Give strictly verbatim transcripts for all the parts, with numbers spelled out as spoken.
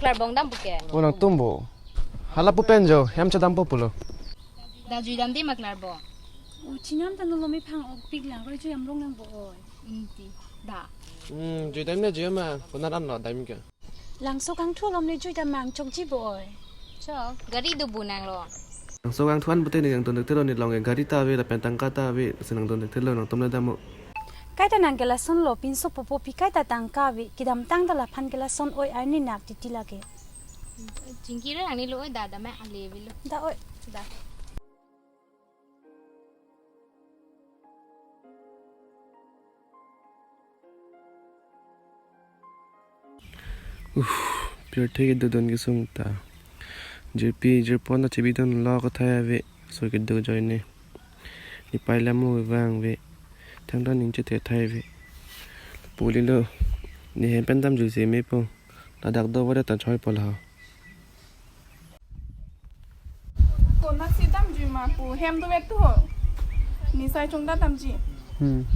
Klarbong dampo ke. O nangtum bo. Hala pu pen jo, hem chedampo pulo. Da jui dam di ma klarbong. O chinam ta nolo mephang okpik lang, roi jui amrong nang bo oi. Inti. Da. Hmm, jui dam ne jui ma, kunaran lo dam ke. Langso kangthu alom ne jui dam mang chokji bo oi. Chok, gari do bu nang lo. Langso kangthu an pute ne nangdun thekthelo ne long ke gari ta ave lapen tangka ta ave, si nangdun thekthelo nangtum le dam o. Kaita nang ke lason lo pinso popo pi kaita tangka ave, kedamtang ta laphan ke lason oi arni nak titi lake. Chingki re ani lo oi da da ma ale avelo. Da oi. Da. Uff, pirthe kedodun kesung ta. Jirpi, jirpon ta chebidun lo kathai ave, so kedo joine. Nepei lam mo vang ave. Thangta ning chethe thai ave. Pulilo. Ne hem pen dam jui se mepo. Ladak do vare ta choi pola. Konat si damji ma pu hem do vetu ho. Ne sai chongda damji. Hmm.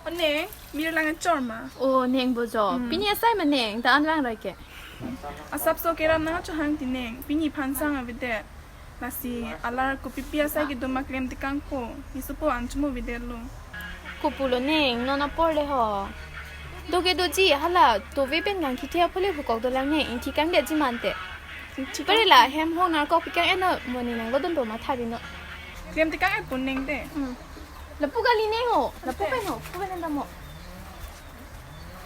O neng, mir lang chor ma. O neng bo jo. Hmm. Pini asai ma neng, ta an vang roi ke. Asapso keran nangchohang ti neng, pini phan sang avedet. Lasi alar kopipi asai kedo ma klem tekangpo. Isopo an chemo avedetlo. Kopulo neng, non apor le ho. Do ke doji, hala, tove pen kangkithe apho le hukok dolang neng, ingthi kangdetji mante. Ingthi kang- Pare la, hem hong nar kok pikang eno, mo ne nang lo dun do matha bino. Klem tekang e pun neng de. Hmm. Lapu kali neng ho, lapu pen ho, lapu pen dam ho.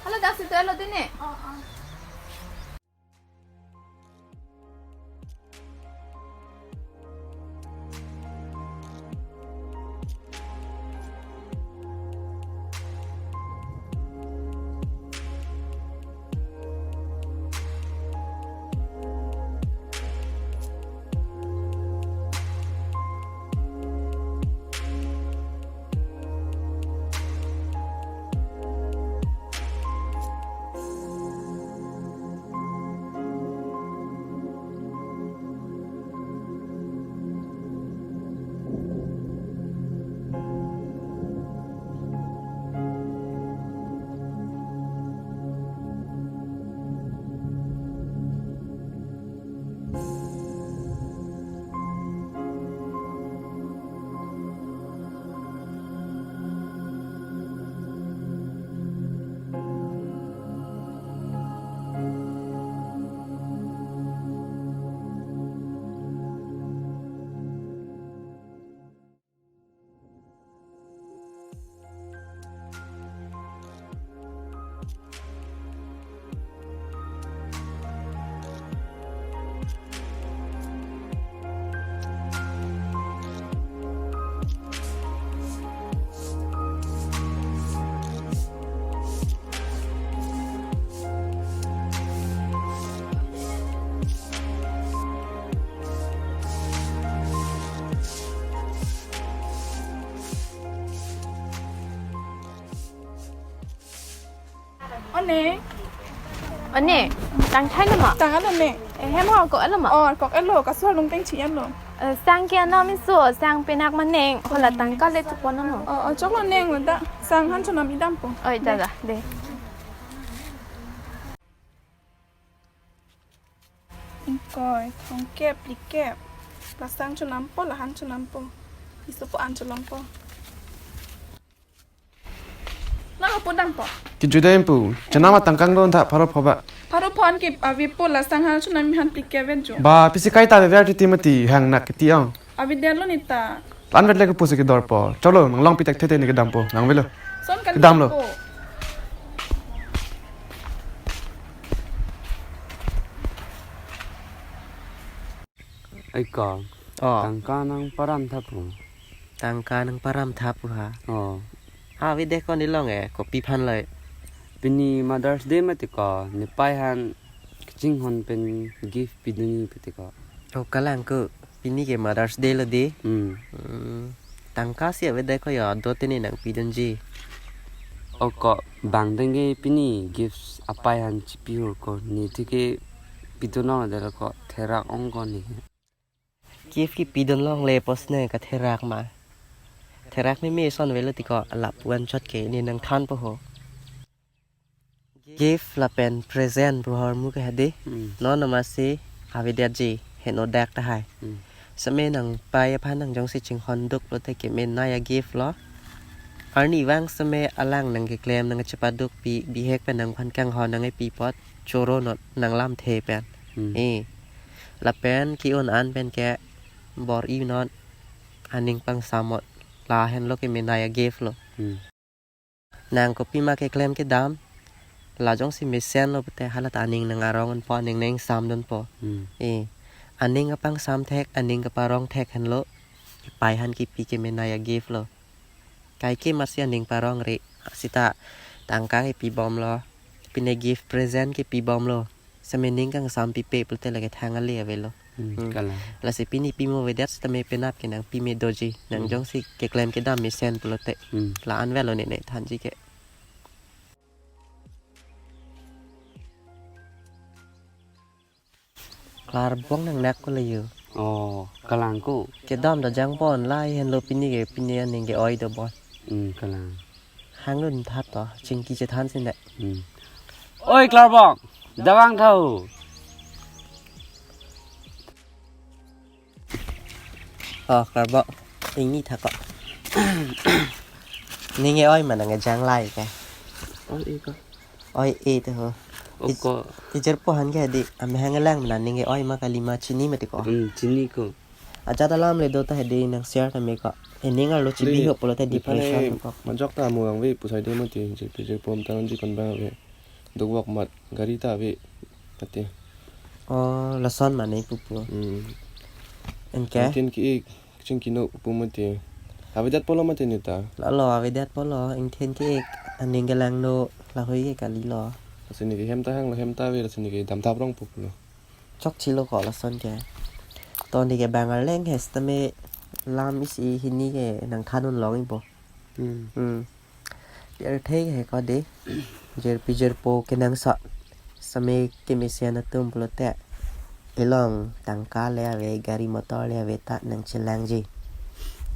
Hala, das itu elo de ne. O neng. O neng, tang thai lo ma? Tang alo neng. Eh, hem ho kok alo ma? O, kok alo, kaso lung teng chi alo. Eh, sang ke anam iso, sang penak ma neng, hola tangka le chupon ano. O, o, choklo neng, ladak sang han chonam idampo. Oi, da, da, de. Ingkoi, thomkep, phlikep. Lasang chonampo, lahan chonampo. Isopo an cholongpo. Nang apo dampo. Kijudem pu. Chonam atangka do tha pharo pho ba. Pharo pho an ke avepo, lasang han chonam han phlikep vet jo. Ba, pisi kaita ave ver titi mati hang nak kiti ang. Avedetlo neta. Lan vet le ke pusi kedorpo. Choklo, nang longpi thekthete ne kedampo. Nang avelo. Son kan kedamlo. Ai kong. O. Tangka nang param tha pu. Tangka nang param tha pu ha. O. Ha, avedet ko ne long e, kopi aphan le. Pini Mother's Day mati ko, nepei han Chinghon pen gift pidunji pute ko. Oh, kalang ko, pini ke Mother's Day lo dei. Hmm. Hmm. Tangka si avedet ko ya, do tene nangpidunji. Oh ko, bang dengke pini gift apai aphan chipihur ko, ne thike pidun lo dei lo ko, therak ong ko ne. Gift kipidun longle pusne katherak ma. Therak meme ason avelo tiko, lapu anchot ke ne nangthanpo ho. Gift lapen present pu ahormu ke hadi. Hmm. Non amatsi avedetji, heno dak tahai. Hmm. Seme nangpai aphan nang jongsi chinghon duk lote kemenei a-gift lo. Arnivang seme alang nangkeklem nangchepadukpi, bihek pen nangphan kanghon nangkepi apot, choro non nanglamthe pen. Hmm. Eh. Lapen ke-un an pen ke bor-i non aning pangsamot, lahenlo kemenei a-gift lo. Hmm. Nang kopima keklem kedam, la jongsi mesen lo pute hala ta aning nang arong dunpo, aning nang samdunpo. Hmm. Eh, aning kapangsam thek, aning kaparong thek henlo, pai aphan kipi kemenei a-gift lo. Kaike amatsi aning parong re, seta tangka kepibomlo, pine gift present kepibomlo. Seme ning kangsam pipe pulote lake thang ale avelo. Hmm, hmm. Kalang. Lasi pini pimo avedet sitame penap ke nangpi me doji. Nang, hmm, jongsi keklem kedam mesen pulote. Hmm. La-an avelo ne ne thanji ke. Klarbong nangnak ko le yo. Oh, kalang ko. Kedam ta jangpon lahei henlo pini ke, pini aning ke-oi dobon. Hmm, kalang. Hangdun tha to, chingki chethan sine. Hmm. Oi, Klarbong, davang tha ho. Oh, Klarbong, ingni tha ko. Ning ke-oi ma nang kejang lahei ke. Oi, e ko. Oi, e to ho. O ko. Ij-, ijerpo aphan ke hadi, amahang kelang ma ning ke-oi ma kali ma chini mati ko. Hmm, chini ko. Ajat alam le do ta hadi nang share ta me ko. Ening arlo chibi, le, ho pulote ne phane depression ko. Majok ta mo vangve pusai de mati, je pe je pom ta nangji kon bang ave. Dokok mat gari ta ave. Ate. Oh, lason mane pupu. Hmm. Anke? Angtin ke-ik, chingki no pupu mati. Avedet pulo mati ne ta. Lalo, avedet pulo, angtin ke-ik, aning kelangno, lahui ke kalilo. Lasi ne ke hem ta hanglo, hem ta ave, lasi ne ke damthap rong pupu lo. Chokchelo ko lason ke. To ne ke bang arleng he sitame lam isi hini ke nangthan un long ipo. Hmm. Hmm. Pirthe he ko dei. Jirpi jirpo kenangsot. Seme kemesen atum pulote, elong tangka le ave, gari motor le ave ta nangchelangji.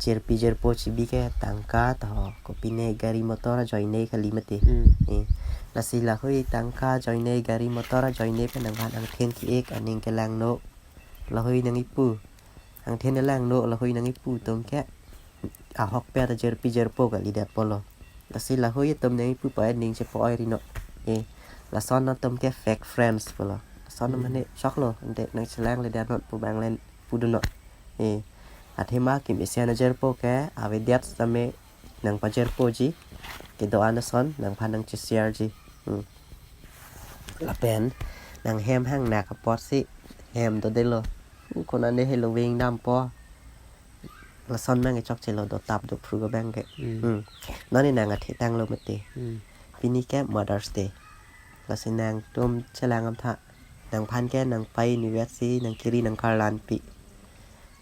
Jirpi jirpo chibi ke tangka to, kopine gari motor ajoine kali mati. Hmm. Eh, lasi lahui tangka ajoine, gari motor ajoine pen nangphan angthin ke-ik, aning kelangno, lahui nang-ipu. Angthin kelangno, lahui nang-ipu atum ke ahokpet ta jirpi jirpo kalidet pulo. Lasi lahui atum nang-ipu pa aning chepa-oi ri non. Eh, lason atum ke fake friends pulo. Lason, hmm, mane choklo, ante nangchelangledet non pu bang le pudun non. Eh, athema kemesen ajirpo ke avedet sitame nangpajirpoji, kedo-an ason nangphan nangche-share ji. Hmm. Lapen nang hem hangnak apotsi hem dodelo. Konane helo veng dampo. Lason abang ke chokchelo, dotap dophru ko abang ke. Hmm. Hmm. Non ne nang athe tanglo mati. Hmm. Pini ke Mother's Day. Lasi nangtum chelang damtha. Nangphan ke nangpei nivetsi nangkiri nangkarlanpi.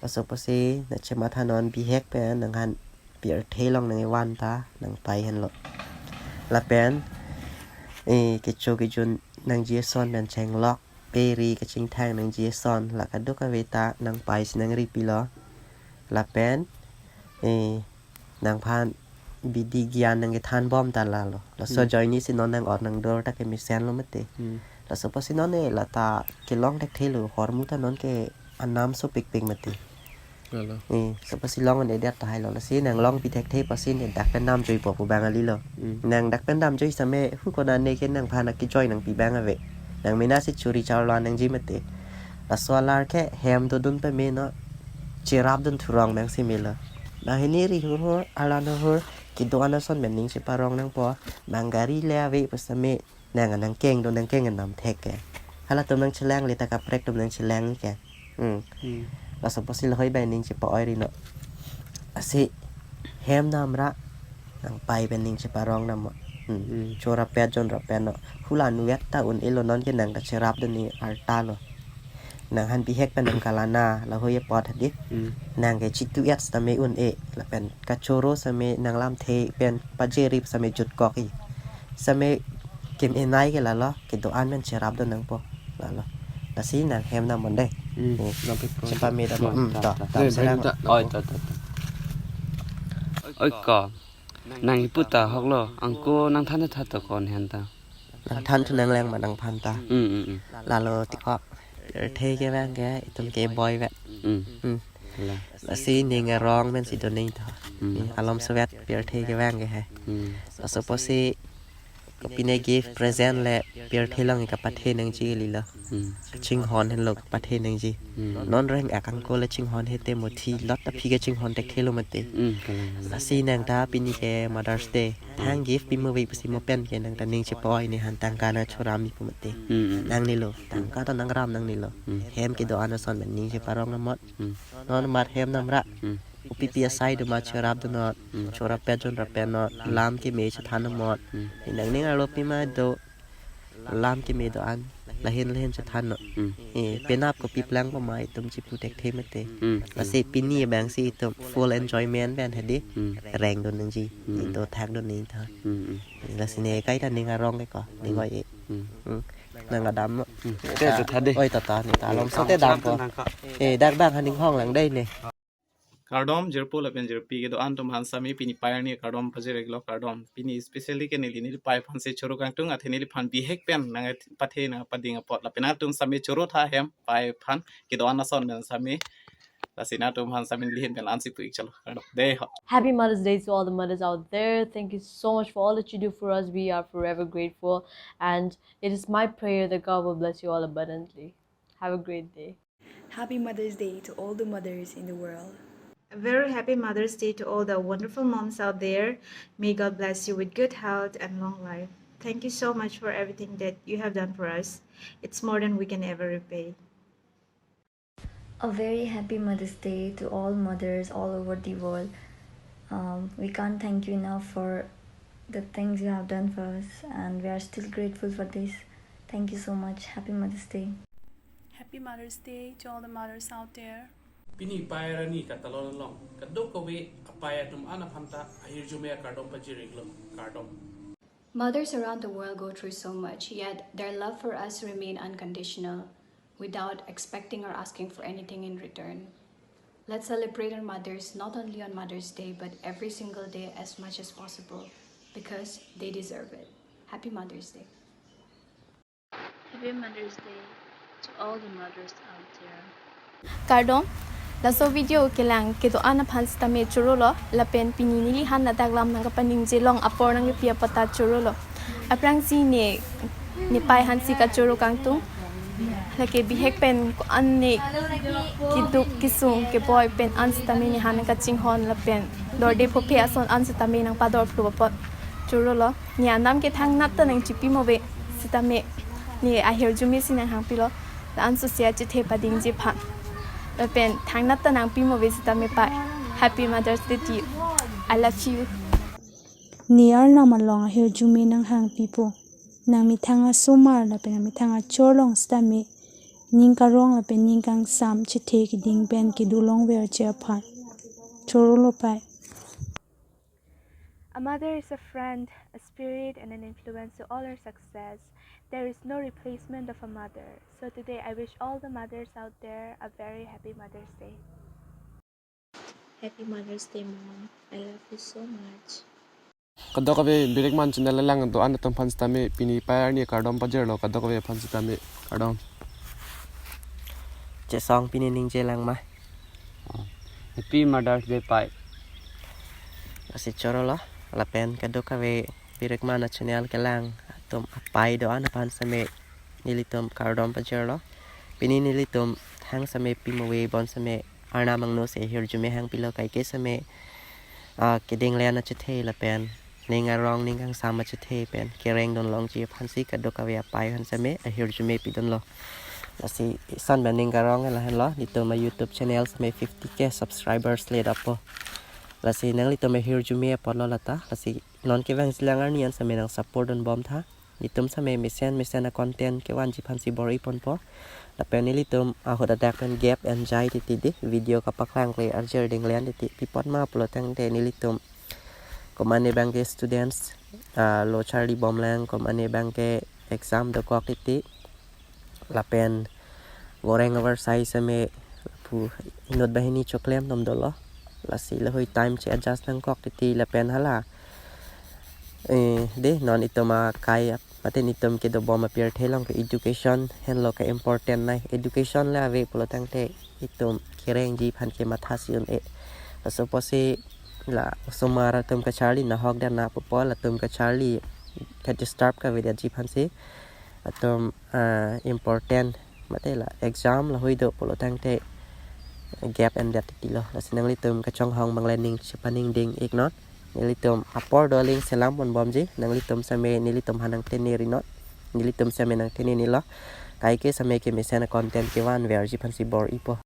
Laso apotsi nangchematha non, bihek pen nangphan pirthe along nangkevan ta nangpei henlo. Lapen, eh, kecho kejun nangji ason pen chenglok, pe ri kachingthang nangji ason, la kadokave ta nangpeisi nangripilo. Lapen, eh, nangphan bidi gyan nangkethanbom ta lalo. Laso, hmm, ajoinesi non nang-or nangdur ta kemesen lo mati. Hmm. Laso apotsi non ne lata kelong thekthelo, ahormu ta non ke anam sopikpik mati. Lalo. Eh, laso apotsi long-un-edet tahai lo. Lasi nanglongpi thekthe apotsi ne dak pen damjuipo pu bang kalilo. Hmm. Nang dak pen damjui sitame hu konane ke nangphan akejoi nangpi bang ave. Nang mena si churi charlo nangji mati. Laso alar ke hem dodun pame non, cherapdun thurong nangsi melo. Banghini ri hurhur, arlan hurhur, kedo-an ason pen ning cheparong nangpo, bang gari le ave pusitame, nang nangkeng do nangkeng nam thek ke. Halatum nangchelangle ta kaprek atum nangchelang ke. Hmm. Hmm. Laso apotsi lahui bang ning chepa-oi ri non. Lasi hem damra, nangpei pen ning cheparong dam. Hmm. Hmm. Chorapet jonrapet no. Hula nuet ta un-elo, non ke nang ta cherapdun arta lo. Nang han bihek pen nang kalana lahei apot hadi. Hmm. Nang ke chitu-et sitame un-e. Lapen kachoro sitame nang lamthe pen pajirip sitame jutkok-i. Sitame kim-enei ke lalo, kedo-an pen cherapdun nangpo. Lalo. Lasi nang hem nam mon dei. Hmm. Hmm. Nang pik ko. Chepa me dam. Hmm, ta, ta, ta, ta, ta, serang. Ta. Oi, ta, ta, ta. Oi ko. Nang ipu ta hoklo, angko nang than tha to kon hen ta. Nang than thu nang lang ma nang phan ta. Mm, mm, mm. Lalo tiko. Pirthe kevang ke, itum ke boi vet. Mm. Mm. La. Lasi ning arong pen si do ning tho. Mm. Ni alom sovet pirthe kevang ke he. Mm. Laso apotsi kopine gift present le pirthe along kapathe nangji lilo. Hmm. Chinghon henlo kapathe nangji. Hmm. Non reng akangko le chinghon hete mothi lot aphi kachinghon thekthelo mate. Hmm, kalang, kalang. Lasi nang ta pini ke Mother's Day. Hmm. Thang gift pimo ve pusi mo pen ke nang ta ning chepa-oi ne han tangka nang choram pu mate. Hmm, hmm. Nangnelo, tangka ta nang ram nangnelo. Hmm. Hem kedo-an ason pen ning cheparong namot. Hmm. Non mat hem namra. Hmm. Kopi pi asai do ma cherapdun not. Hmm. Chorapet jonrapet not. Hmm. Lam keme chethan namot. Hmm. Nang ning arlo pima do. Lam keme do-an, lahin lahin chethan non. Hmm. Eh, penap kopi plangpo ma itum chipu thekthe mate. Hmm. Lasi pini abang si itum full enjoyment pen hadi. Hmm. Rengdun nangji. Hmm. Itum thakdun ning tha. Hmm, hmm. Lasi ne kaita ning arong ke ko, ning oi. Hmm. Hmm. Nang adam mo. Hmm. Te, te, tha dei. Oi, ta, ta, ne ta alom so te dampo. Eh, dak bang ha ning hong lang dei ne. Kardom jirpo lapen jirpi kedo-an atum aphan sitame pini pei arni kardom pajir-iklo kardom. Pini especially ke neli neli pei aphan si choro kangtung, athe neliphan bihek pen nangpathe nangpading apot lapen atum sitame choro tha hem pei aphan kedo-an ason pen sitame. Lasi nangtum aphan sitame neli ahin pen la-an si pu-ik chalo. Kardom. Dei ho. Happy Mother's Day to all the mothers out there. Thank you so much for all that you do for us. We are forever grateful. And it is my prayer that God will bless you all abundantly. Have a great day. Happy Mother's Day to all the mothers in the world. A very happy Mother's Day to all the wonderful moms out there. May God bless you with good health and long life. Thank you so much for everything that you have done for us. It's more than we can ever repay. A very happy Mother's Day to all mothers all over the world. Um, we can't thank you enough for the things you have done for us, and we are still grateful for this. Thank you so much. Happy Mother's Day. Happy Mother's Day to all the mothers out there. Pini pei arni katalon along kadokave apei atum an aphan ta ahirjume akardom pajir-iklo kardom. Mothers around the world go through so much, yet their love for us remain unconditional, without expecting or asking for anything in return. Let's celebrate our mothers not only on Mother's Day, but every single day as much as possible, because they deserve it. Happy Mother's Day. Happy Mother's Day to all the mothers out there. Kardom, laso video kelang kedo-an aphan sitame chorolo, lapen pini neli han ladak lam nangkapaningje long apor nangkepi apot ta chorolo. Aphrangsi ne, ne pei aphan si kachoro kangtung. Lake bihek pen ko-an ne keduk kesung keboi pen an sitame ne han kachinghon lapen dorde phophe ason an sitame nangpador phlu apot chorolo. Ne anam ke thangnat ta nangchipi mo ave sitame ne ahirjume si nanghangpilo. La-an so si achethe padingje aphan. Lapen thangnat ta nangpi mo ave sitame pei. Happy Mother's Day to you. I love you. Ne arnam along ahirjume nanghangpipo. Nangmethang asomar lapen nangmethang achor along sitame ning karong lapen ning kangsam chethe keding pen kedo longverji aphan. Chorolo pei. A mother is a friend, a spirit, and an influence to all our success. There is no replacement of a mother. So today, I wish all the mothers out there a very happy Mother's Day. Happy Mother's Day, Mom. I love you so much. Kadokave Birikman channel along do-an atum aphan sitame pini pei arni kardom pajirlo kadokave aphan sitame kardom. Chesong pini ningje lang ma. Oh. Happy Mother's Day, pei. Lasi chorolo, lapen kadokave Birikman channel kelang atum apei do-an aphan sitame nelitum kardom pajirlo. Pini nelitum thang sitame pi mo ave bonsitame arnam angno si ahirjume hangpilo kaike sitame, ah, keding len achethe lapen ning arong ning kangsam achethe pen kerengdun longji aphan si kadokave apei aphan sitame ahirjume pidunlo. Lasi isan pen ning karong lahenlo, nelitum a YouTube channel sitame fifty K subscribers le dapo. Lasi nanglitum ahirjume apotlo lata, lasi Non kevang jilang arni an same nang support dunbom tha. Netum same mesen mesen a-content kevanji aphansi bor-iponpo. Lapen nelitum ahut adak pen gap enjai titi dei, video kapaklang kle arjir dinglen titi. Pi apot ma pulo tangte nelitum komatne abangke students, ah, lo charlibomlang, komatne abangke exam dokok titi. Lapen goreng avarsai same pu inut banghini choklem atum dolo. Lasi lahei time che-adjust nangkok titi lapen hala. Eh, dei non itum akai ap-, mate netum kedobom apirthe along ke education henlo ke important nai. Education le ave pulo tangte itum kerengji aphan ke mathasi un-e. Laso apotsi la osomar atum kacharli nahok dan na pupo, latum kacharli ka-disturb kavedetji aphansi atum, ah, important mate la exam lahei do pulo tangte gap endet titilo. Lasi nanglitum kachonghong abang le ning chepaningding iknon. Nelitum apor do aling selam ponbomji, nanglitum same nelitum aphan nangtene rinon. Nelitum same nangtene nilo. Kaike same kemesen a-content kevanverji aphansi bor-ipo.